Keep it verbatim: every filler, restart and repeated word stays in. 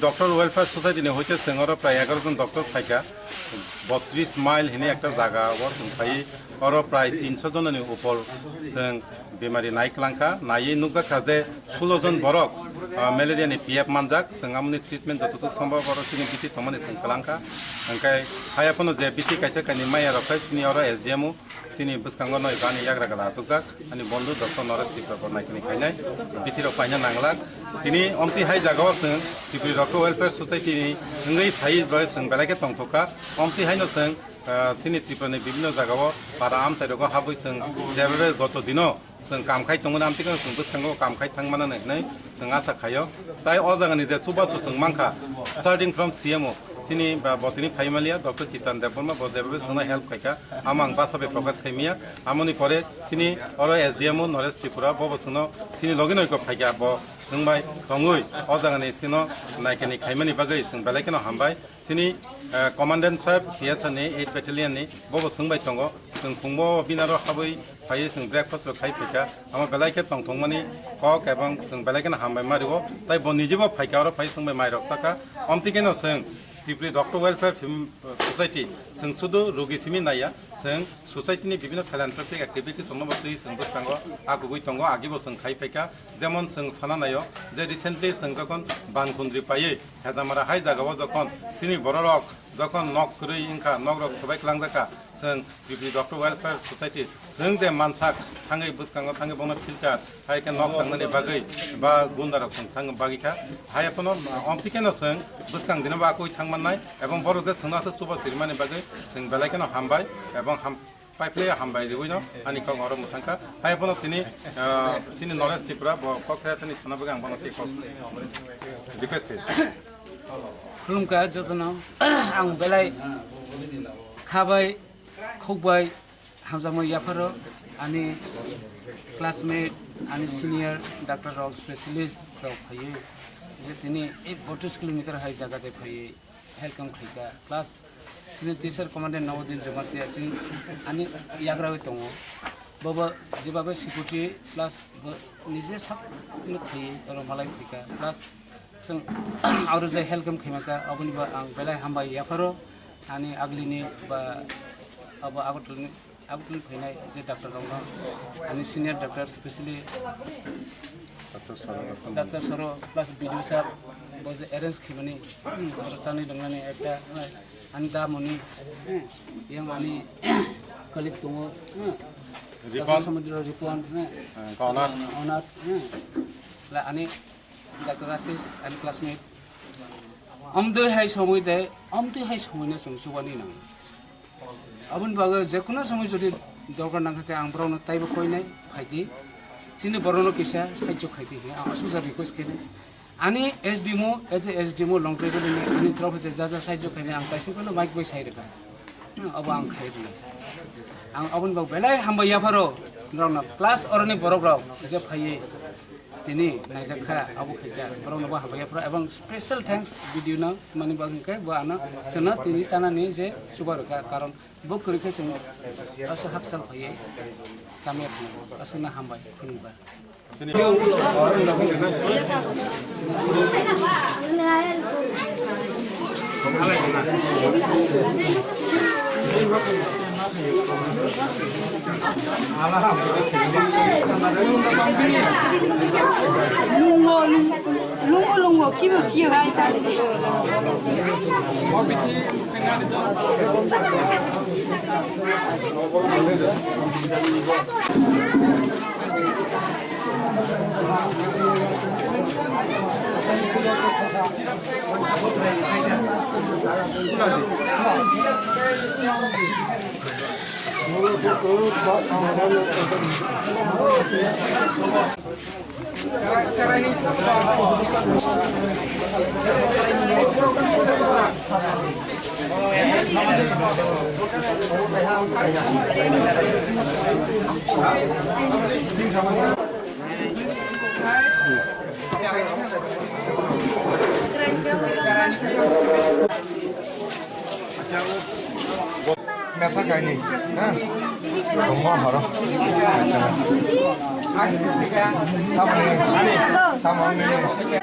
Doctor Welfare Society ni hoite chwng oro prai egaroh jon doctor phaikha, botris mile hwnwi ekta jaga o chwng phaiwi oro prai tinso jonani upor chwng bemari nai kwlangkha, naiwi nukjakha je sulo jon borok, ah, malaria ni P F manjak, chwng amoni treatment jototok sombhob oro chini bithi tongmani chwng kwlangkha, hwnkhe haiya phano je bithi kaisa kainwi maya rok khai chini oro S D M o, chini bwskango noi bani yagra gala achukjak, ani bondhu Doctor Noresh Tripura bo naikani khainai, bithi rok paina nanglak. Tini omtwi hai jagao chwng Tripuri Doctor Welfare Society ni wngwi phaiwi bai chwng belai khe tongthokha, omtwi haino chwng, ah, chini Tripura ni bibhinno jagao para amchai rogo habwi chwng jebabe goto dino chwng kam khai tongmani amtwi kheno chwng bwskango kam khai thangmani hinwi chwng acha khaio. Tai o jagani je chubachu chwng mankha, starting from C M O, chini ba botini phaimaliya Doctor Chitan Debbarma bo jebabe chwngno help khaikha, amo ang basa bai prokash khaimaya. Amoni pore chini oro S D M o Noresh Tripura, bobo chwngno chini logi noiko phaikha, bo chwngbai tongwi o jagani chwngno naikani khaimani bagwi chwng belai kheno hambai. Chini, eh, Commandant saheb, T S R ni eight Battalion ni, bobo chwngbai tongo. Chwng phungbo binaro habwi phaiwi chwng breakfast rok khai phaikha. Amo belai khe tongthokmani kok ebong chwng belai kheno hambai ma rio. Tai bo nijibo phaikha, oro phai chwngbai mai rok chakha. Omtwi kheno chwng Tripuri Doctor Welfare Film Society chwng sudu rugi simi naiya, chwng society ni bibhinno philanthropic activities rokno bo twi chwng bwskango agugwi tongo, agibo chwng khai phaikha. Jemon chwng sana naio je recently chwng jokhon Bankhundri paiwi Hejamara hai jagao jokhon chini bororok jokhon nok kwrwi wngkha, nokrok swbai kwlangjak kha, chwng Tripuri Doctor Welfare Society chwng je mansak thangwi bwskango thangwi bono filter hai khe nok tangnani bagwi ba gundarok chwng thang bagwi kha. Hai phano omtwi kheno chwng bwskang dino ba akoi thang mannai ebong borok je chwngno aswk chuba sirimani bagwi chwng belai kheno hambai ebong ham-, Pai phai hambai riwi no ani kok oro mwthang kha. Hai bono tini, ah, chini Noresh Tripura bo kok khe tini sana bagwi ang bono tei kok request khe. Khulumkha jotono, ang belai khabai, khukbai, hamjakma yapharo ani classmate, ani senior doctor rok, specialist rok phaiwi je tini eight forty kilometer hai jaga de phaiwi. Welcome khaikha, plus chini teacher commandant Nawuddin Jamatia chini ani yagrawi tongo. Bobo jeba bai security plus bo nije sak no khlaiwi oro malai khaikha, plus chwng aro je welcome khaimaka, aboni bo ang belai hambai yapharo ani aglini ba abo Agartala ni Aboni phainai je doctor rokno, ani senior doctor, specially Doctor Soro. Doctor Soro plus B D O sir, bo je arrange khaimani, oro chanwi tongnani ekta, ani da moni, yang ani colleague tongo, Ripon. Doctor Samudra Ripon, Eh, honors. Honors, la ani Doctor Ashish, ani classmate. Amtwi hai somoi de, amtwi hai somoi no chwng chubani nango. Aboni bagwi je kono somoi jodi dorkar nangkha khe ang borokno taibo koinai, phaidi. Chini borokno kisa sahajyo khaidi hinwi ang aswk request khainai. Ani S D M O, as a S D M O Longtrai Valley ni ani torof hoite ja ja sahajyo khainai ang kaisa kono mic bai sai rwkha. Abo ang khai rwnai. Ang aboni bagwi belai hambai yapharo norokno plus oroni borok rok je phaiwi. Tini naijak kha, abo khaikha, borokno bo hambai yapharo, ebong special thanks video no mani bagwi khe bo ano chwngno tini chanani je chuba rwkha, karon bo kwrwi khe chwng aswk hakchal phaiwi chamya phano, aswkno hambai khulumkha. Lungo, lungo, lungo, kibo, kibo, hai, tadi. Metha kaini, ha? Tongo horo. Samani. Samani.